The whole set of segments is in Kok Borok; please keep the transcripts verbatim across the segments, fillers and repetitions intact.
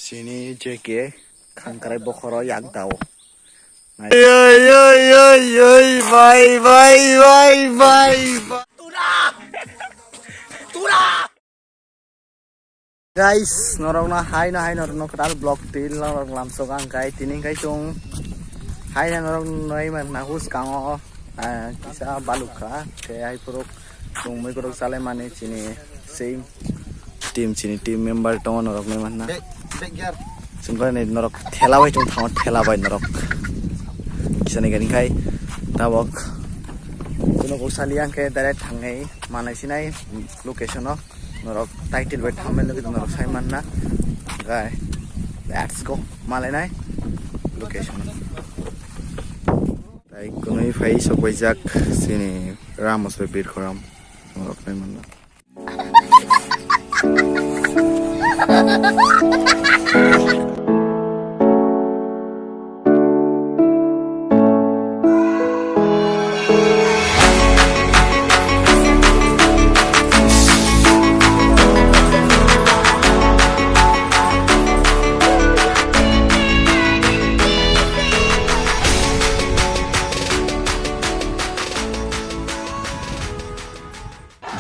Sini J K khangkrai bokhoro yak dao. Oi, oi, oi, oi, oi, bye, bye, bye, bye, bye. Guys, norokno haino hai norokno kwtal vlog twi norok lamsok ang kai tini kai chung haino norok noi man nahus kango, ah, kisa balukha khe hai puruk chung mui kuruk salai mani chini same team chini team member tongo norok noi manna. Sungkar ni norok thela bai chung thango thela bai norok kisa ni gani kai tabok kuno kok sali ang khe direct thangai manai sinai location o. Norok title bai thumbnail nugui norok sai manna. Guys, let's go. Malainai location. Tai kunui phai sok bai jak sini Ramos bai Birkhoram. Norok nai manna.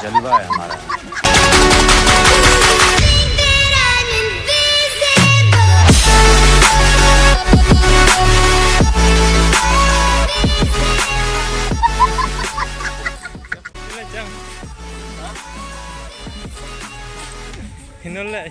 जलवा है हमारा। Hinole.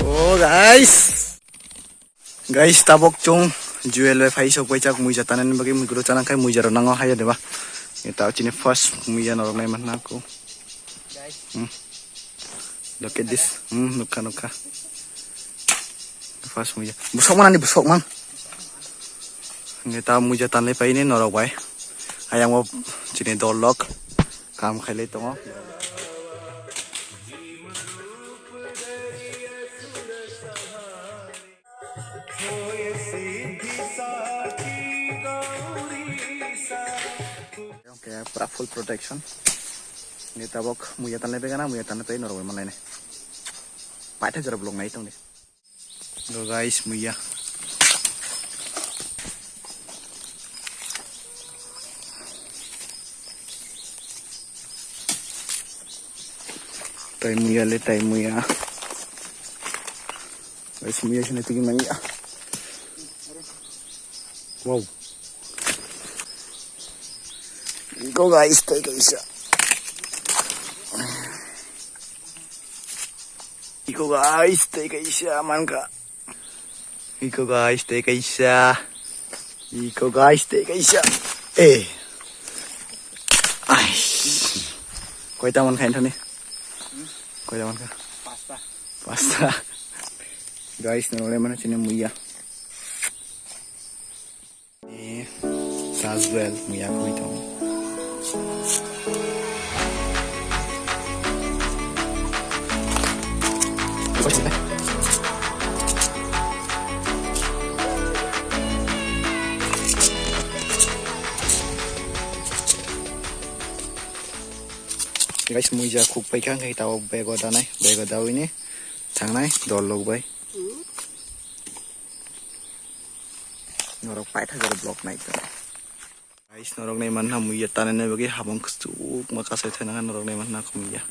Oh, guys. Guys, tabok chung Jewel bai phai sok bai chak muija tanani bagwi mui kwrwi chana khai muija rok nango haya deba. Eta chini first muija norok nai manna ko. Hmm. Look at this. Hmm, nukha, nukha. First muija. Busok manani busok mang. Nge ta muija tanlai paine norok bai. Ayang o chini dol lok. Kam khailai tongo. Oke, pura full protection. Ini tabok muya tanai pegana, muya tanai pegana norok manai ne. Paitha jora blok nai tong ni. Go guys, muya. Tai muya le, tai muya. Guys, muya sini tigi manya. Wow. Go guys, tai kaisa. Iko guys, tei kaisa manka. Iko guys, tei kaisa. Iko guys, tei kaisa. Eh. Ai. Koita man khain thani? Koita man kha? Pasta. Pasta. Guys, nole mana chini muya. Eh, Sazwel muya khui tongo. Guys, muija khuk paikha, hwnkhe tabok bego danai, bego dawi ni thangnai dol lok bai. Norok paitha jora vlog nai tong. Guys, norok nai manna muya tanani bagwi habang kuchuk ma kasai thaina norok nai manna muya.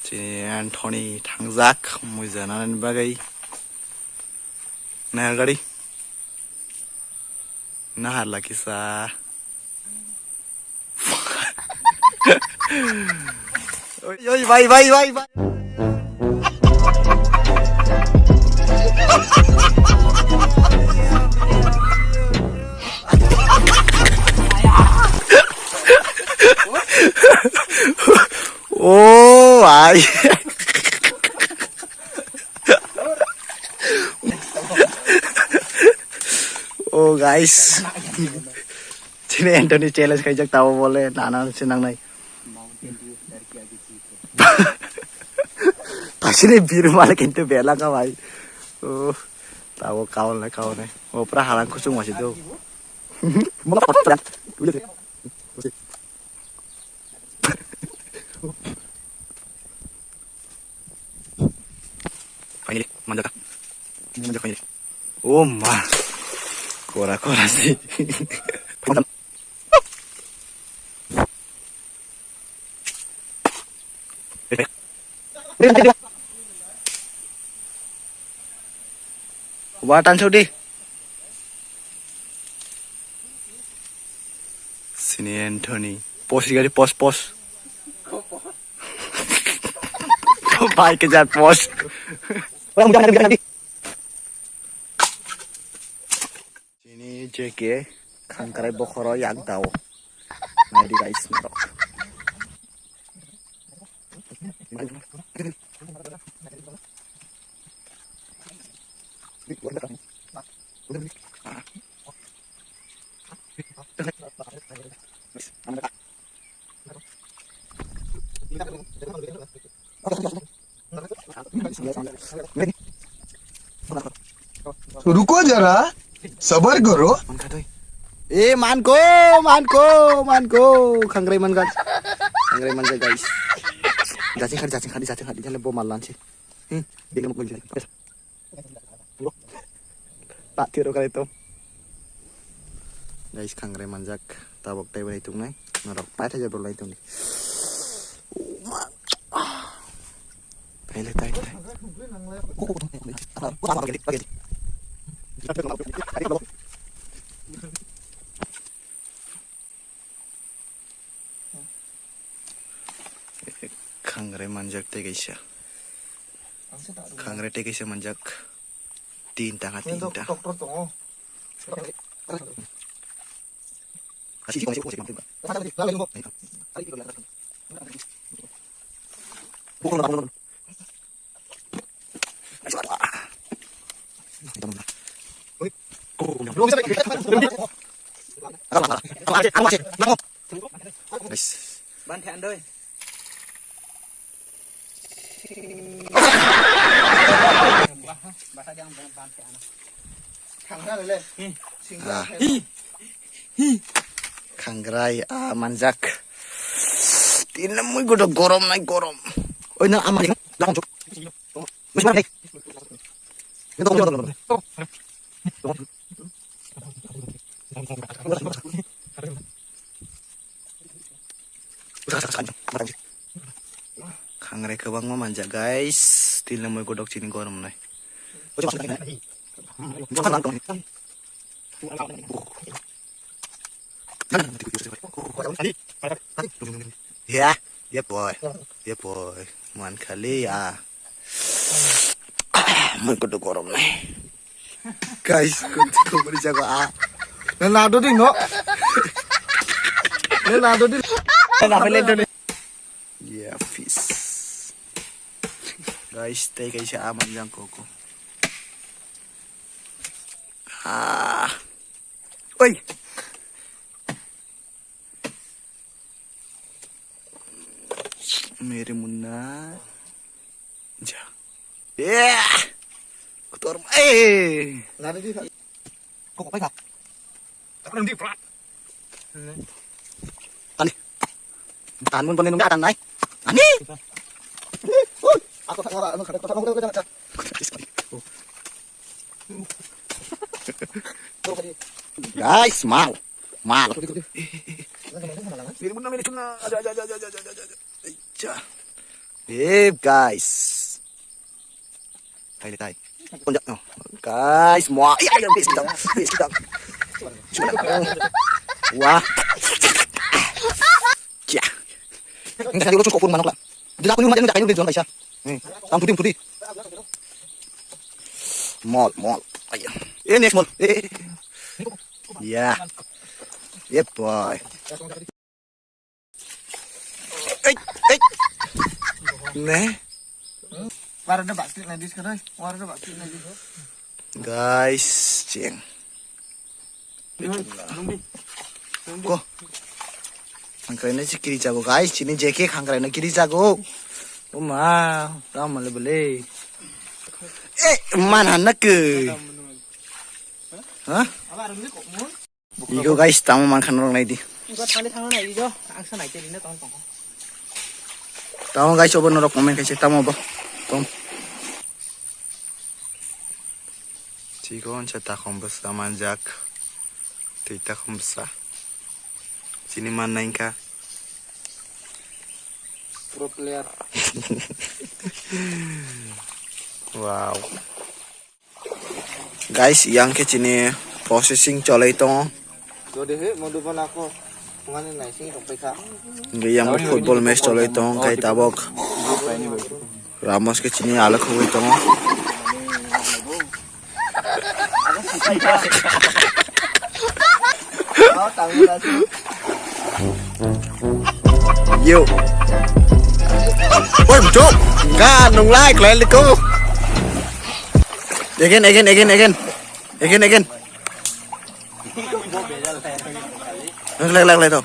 Chini Anthony thangjak muya nanani bagwi. Nahar gari. Nahar lakisa. Oi, oi, bhai, bhai, bhai, bhai. Oh, bhai. Oh, guys. Chini Anthony challenge khaijak tabo bole nana se nangnai. Pasini biru male kintu bela ka bhai. Oh, tabo kaul na kaul na. Oh, pura halang kusung masih tu. Mula pura pura. Finally, manjak. Manjak finally. Oh ma. Kora kora si. Watan sudi. Sini Anthony. Pos gari pos pos. Bai kejar pos. Sini J K khangkrai bokhoro yang tao. Naidi guys norok. रुको जरा, सबर करो। E manko, manko, manko. Khangrai mangan. Khangrai manjak guys. Jaching khadi, jaching khadi, jaching khadi. Jale bo malanchi. Hmm. Dikam ko jale. Patiro kare to. Guys, khangrai manjak. Tabok tei bai tungnai. Norok pai thaja bolai tungdi. Taile tai tai. Khangrai manjak tei kaisa. Khangrai tei kaisa manjak. Tinta ha tinta. Nice. Ban thang doi. Bahasa yang ban thang. Thang na le. Sing. Khangrai a manjak. Tinamwi godo gorom nai gorom. Oi na amari lang chuk. Khangrai kwbangma manjak guys, tinamwi godo chini gorom nai. Ya, ya boy, ya boy, man khali ya. Mui kudu gorom nai. Guys, kudu kubri jago a. Na na do ding no. Na na do ding. Na na do ding. Yeah, fish. Guys, tei kaisa a manjang koko. Ah. Oi. Mere munna. Ja. Yeah. Kotor. Eh. Lari di. Kok apa ya? Tapi di plat. Tani. Tanmun panin nunggu tanai. Ani. Aku tak ngora anu kada kota ngora kada. Guys, mau. Mal. Hey, guys. Tai, tai. Guys, mo. Iya, iya, bis kita. Bis kita. Wah. Ya. Ini tadi lo cukup pun manok lah. Jadi aku ni umat ini tak kayu di jual kaisa. Nih, tam putih putih. Mol, mol. Ayo. Eh, next mol. Eh, eh, eh. Ya. Yep, boy. Ei, ei. Ne. Warna bakti na dis kadai. Warna bakti na dis. Guys, cheng. Ko. Hangkrai na si kiri jago, guys. Chini jeke hangkrai na kiri jago. O ma, ram male bole. Eh, man hanak ke. Hah? Igo guys, tamo mankha norok naidi. Igo thangdi thangno nai igo, ang sa naikhe rina tong tong. Tamo guys, obo norok comment khaise tamo bo. Tom. Chikon sa takhom bwsa manjak. Tei takhom bwsa. Chini man naikha. Pro player. Wow. Guys, yang khe chini processing cholai tongo. Jodi he, modu bana ko, ngani naising rok paikha. Hingke yang football match cholai tongo, kai tabok. Ramos khe chini alok khogoi tongo. Yo. Oi, bro. Ga nung like, like, like. Again, again, again, again. Again, again. Like, like, like, like, to.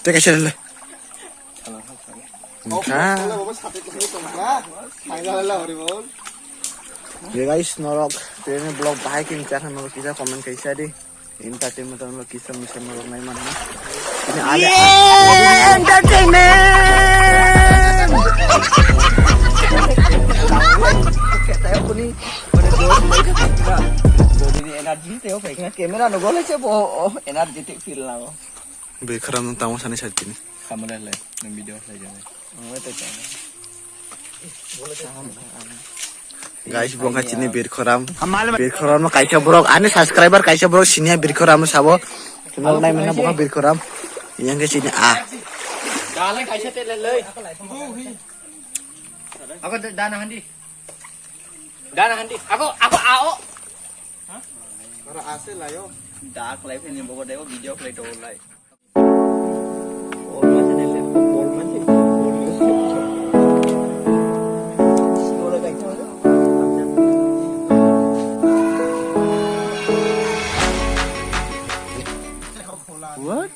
Take a shot. Wngkha. Ye guys, norok tini vlog bahai khe wngkha norok kisa comment kaisa di. Entertainment norok kisa misa norok nai manha. Ini ada entertainment. Body ni energy teo kai kha camera no gole se bo energetic feel lago. Birkhoram no tamo sani side tini. Khamale le, nang video khlai jani. Guys, bo kha chini Birkhoram. Birkhoram no kaisa borok, ani subscriber kaisa borok sinia Birkhoram no sabo. Chunok nai mena bo kha Birkhoram. Yang khe chini a. Dalai kaisa te le lei. Ako dana handi. Dana handi. Ako, ako ao. Ora ase layo. Dak lai phini bo debo video khlai to lai. What?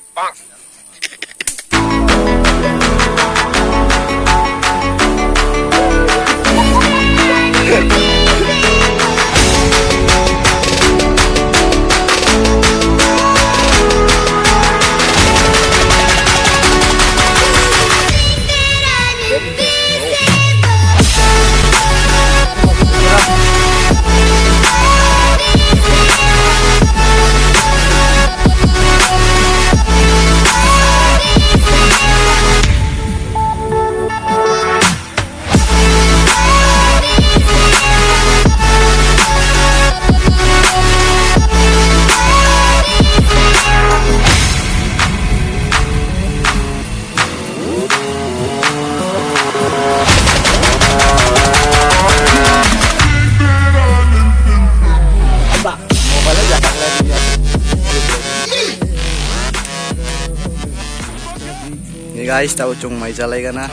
Hey guys, tabo chwng mai jalai gana.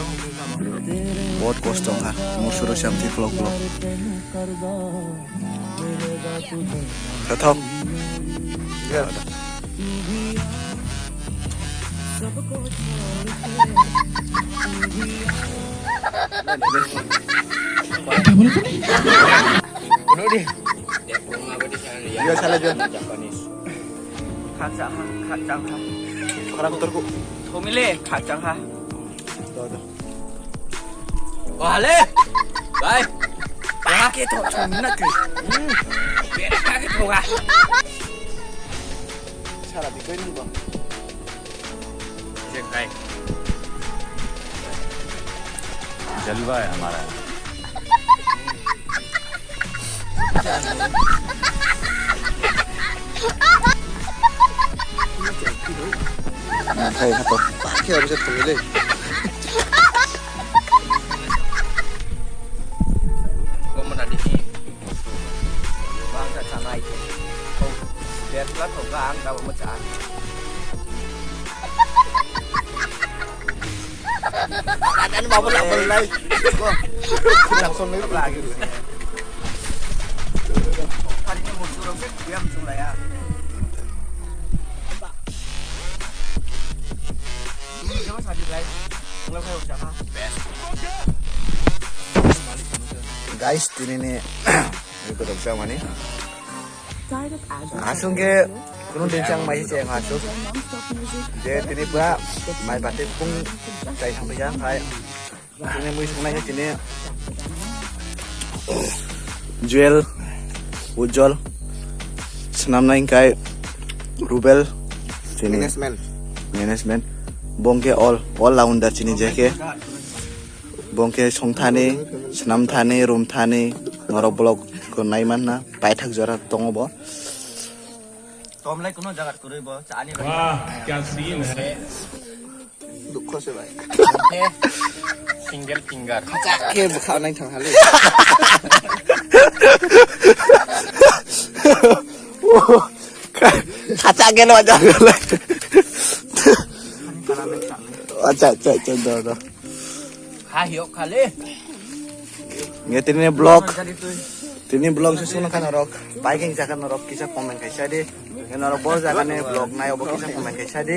Bahut kosto wngkha. Musuro samti khulok khulok. Kathok. Iya, salah jual. Khakchang ha, khakchang ha. Khorang kotor ku. Thomile khakchang ha. Tuh, tuh. Vale. Bye. Bera ke to chong na ke. Hmm. Bera ke to ga. Sara di koi nang ba. Jai. जलवा है हमारा। Khai kha to. Khe abo se thangwi le. Gomna di. Bangsa chanai. Kau. Biar pula kau ka ang kau macha. Kadan babu la belai. Langsung ni lagi. Hari ini muncul rokok diam sulai ya. Ini siapa tadi, guys? Enggak saya ucapkan. Guys, tini ni. Ini kodok siya mani. Asung ke kunun din chang mai cheng asung. Je tini pura mai bati pung chai thang ya hai. Tini mui sung nai tini. Jewel, Ujol, Snam nai kai, Rubel, tini. Management. Management. Bongke all, all rounder tini je ke. Bongke songthani, swnamthani, rumthani, norok vlog ko naimanna, paithak jora tongo bo. Tomlai kuno jagat kurui bo, chani. Wah, kya scene hai. Dukho se bhai. Single finger. Khacha khe bwkha nai thang hali. Khacha khe no jagat. Acha, acha, acha, do, do. Ha hiyo khale. Nge tini vlog. Tini vlog se sunu kan norok. Biking jaga norok kisa comment kaisa di. Nge norok bo jaga ni vlog nai obo kisa comment kaisa di.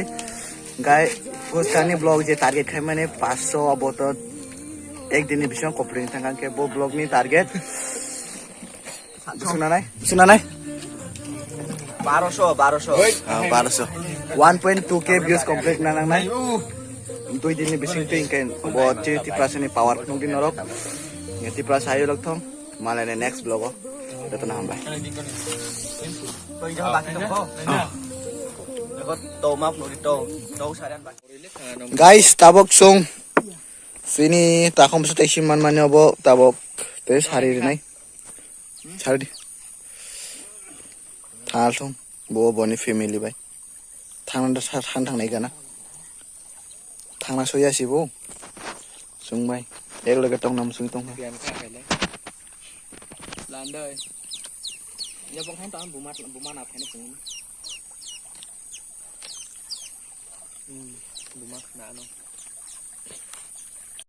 Gai kuskani vlog je target khai mane paanch sho obo to ek din ni bising complete thang ke bo vlog ni target. Suna nai? Suna nai? Baroso, baroso. Ah, baroso. One point two K views complete na nang nai. Dui din ni bising twi hingke bo chini Tiprasa ni power nukdi norok. Nge Tiprasa ayo lok thong. Malai ne next vlog o. Joto na hambai. Twi jang baki tong ko. Ah. Ko to map nukdi to. To sarian baki. Guys, tabok song. Sini takhom se tei sim man mani obo tabok. Tei sari rinai. Sari di. Thal thung. Bo boni family bai. Thang da sa thang thang nai gana. Thang na soya si bo. Sung bai. Ek loge tong nam sung tong. Pian kha khaile. Landai. Ya bong khan tang buma buma na phene sung. Hmm. Buma khna no.